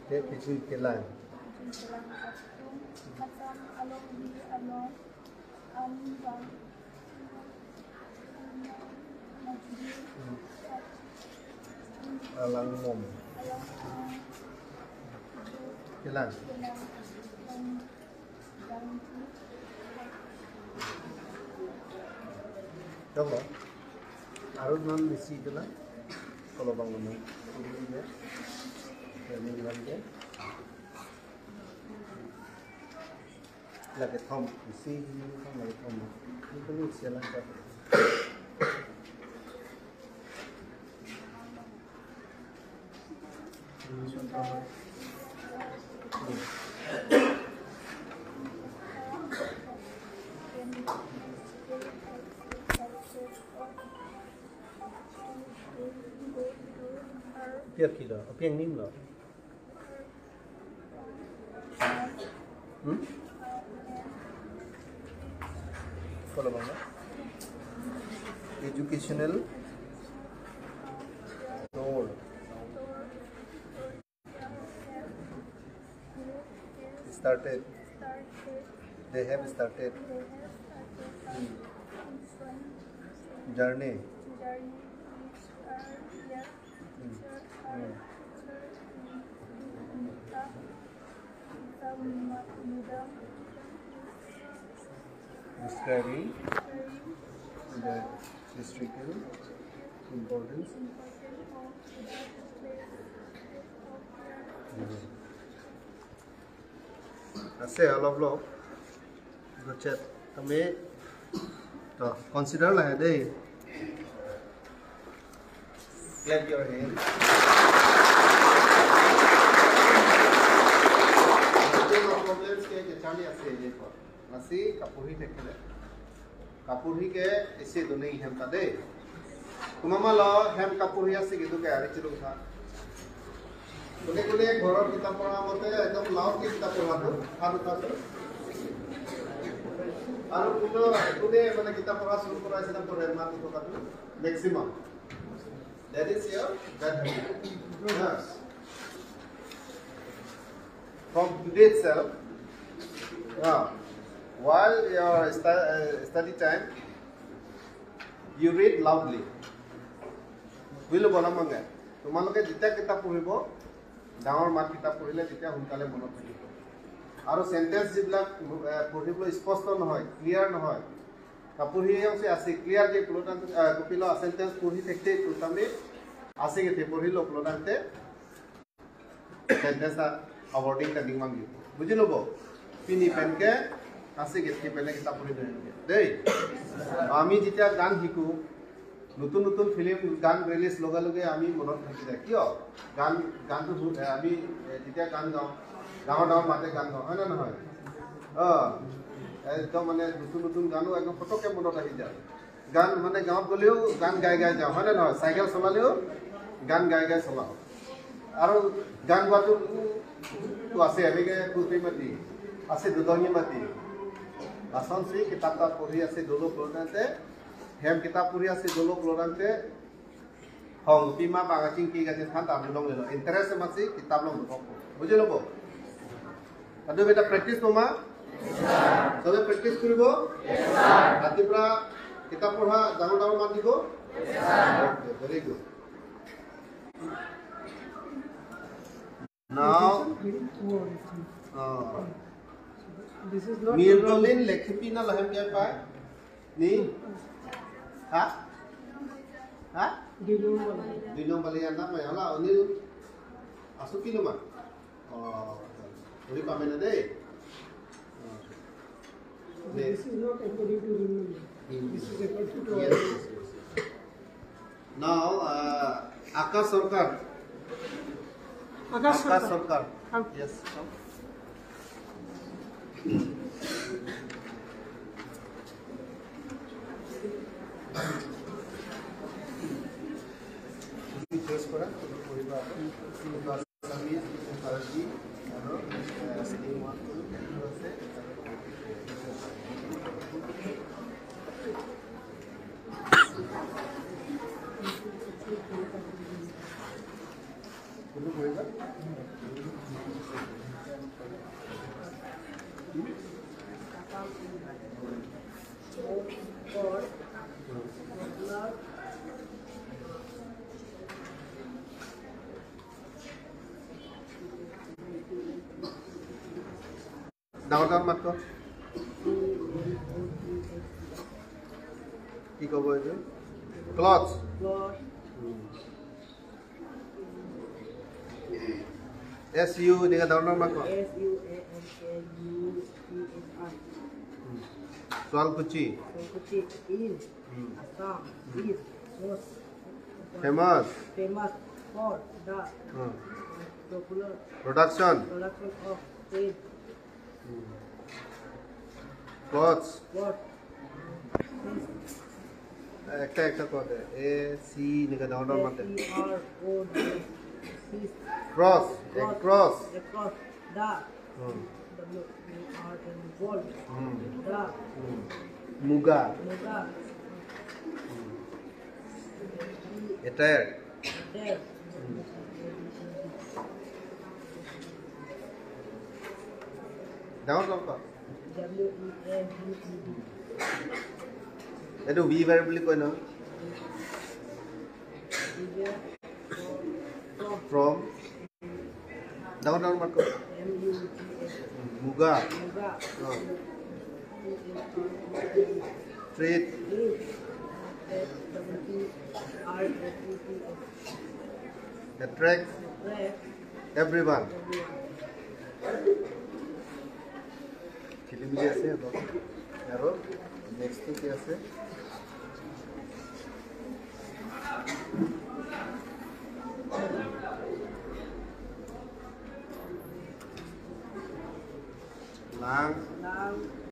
Kelang. Alang mom. Kelang. Coba. Arun nan misi kelang. Kalau bangun ini ya. Lagi thom isi thom lagi thom itu lu sialan ka Piak kilo, piak nim lo. Follow Bangla. Educational tour started. They have started journey. Describing the historical importance. আছে অলপ অলপ গছেত তুমি তো consider লাগে দেই। Clap your hand. Problems ke chali ase ye par nasi kapuri tekle kapuri ke ese do nahi hem ta de kumama lo hem kapuri ase kidu ke ari chilu tha কোনে কোনে ঘৰৰ কিতাপ পঢ়া মতে একদম loudly কিতাপ পঢ়াটো আৰু তাতে আৰু কোনো কোনে মানে কিতাপ পঢ়া শুৰু কৰাইছে না পঢ়ে মাত থকাটো maximum. That is your bad habit. Yes. From today itself, while your study time, you read loudly. বুঝলো বনামাগে তোমালোকে যেতিয়া কিতাপ পঢ়িব ডাঙৰ মাত কিতাপ পঢ়িলে তেতিয়া সোনকালে মনত থাকিব। আৰু চেণ্টেন্স যিবিলাক পঢ়িবলৈ স্পষ্ট নহয়, ক্লিয়াৰ নহয়, পঢ়ি আছে ক্লিয়াৰ যে কপিল চেণ্টেন্স পঢ়ি থাকতে তাৰমানে আছে গেছে পঢ়ি লওক লগাতে চেণ্টেন্স আৱৰ্ডিং টাৰ্ডিং মাগিব বুজি ল'ব পিনি পেনকে আছে গেছে পেনে কিতাপ পঢ়ি ধৰিব দেই। আমি যেতিয়া গান শিকোঁ নতুন নতুন ফিল্ম গান ৰিলিজ লগে লগে আমি মনত থাকি যায়। কিয় গান গানটো আমি যেতিয়া গান গাওঁ ডাঙৰ ডাঙৰ মাতে গান গাওঁ হয় নে নহয়? অঁ একদম মানে নতুন নতুন গানো একদম ফটককৈ মনত আহি যায়। গান মানে গাঁৱত গ'লেও গান গাই গাই যাওঁ হয় নে নহয়? চাইকেল চলালেও গান গাই গাই চলাওঁ। আৰু গান গোৱাটো আছে এনেকৈ কুৰ্তি মাতি আছে দুদঙি মাতি বাচন চুই কিতাপ তাত পঢ়ি আছে দোলক লগাতে হেম কিতাপ পঢ়ি আছে দোলক লগাতে হং পিমা বাগাচিং কি গাছে থান তাম লং লেলো ইন্টারেস্ট মাছি কিতাপ লং বুজি ল'ব। আৰু বেটা প্ৰেক্টিছ তোমা চবে প্ৰেক্টিছ কৰিব ৰাতিপুৱা কিতাপ পঢ়া ডাঙৰ ডাঙৰ মাত দিব। Very good. Now this is not Mirolin lekhpi na lahem kya pae ni ha ha dilom bali anda mai hala onil asu kiloma oh ori pamena de. This is not according to rule number. This is according to yes, yes, yes. Now Akash Sarkar. Akash Sarkar. Yes. Come. Choose করা তুমি পঢ়িবা Assamese ফাৰজী আৰু আছে কোনটো পঢ়িবা? ডাঙৰ ডাঙৰ মাত ক। কি ক'ব এইটো? ক্লথ। এছ ইউ এনেকৈ ডাঙৰ ডাঙৰ মাত ক। Sualkuchi famous famous for the popular production of trade clothes. একটা একটা কথা এ সি এনেকৈ ডাঙৰ ডাঙৰ মাতে। Cross across across the W A R N world the Muga attire ডাঙৰ ডাঙৰ ক। W E A V E D এইটো উইভাৰ বুলি কয় নহয়। ফ্ৰম ডাঙৰ ডাঙৰ মাত ক। Muga trade attract everyone. খেলি মেলি আছে অলপ। আৰু নেক্সটটো কি আছে? লাং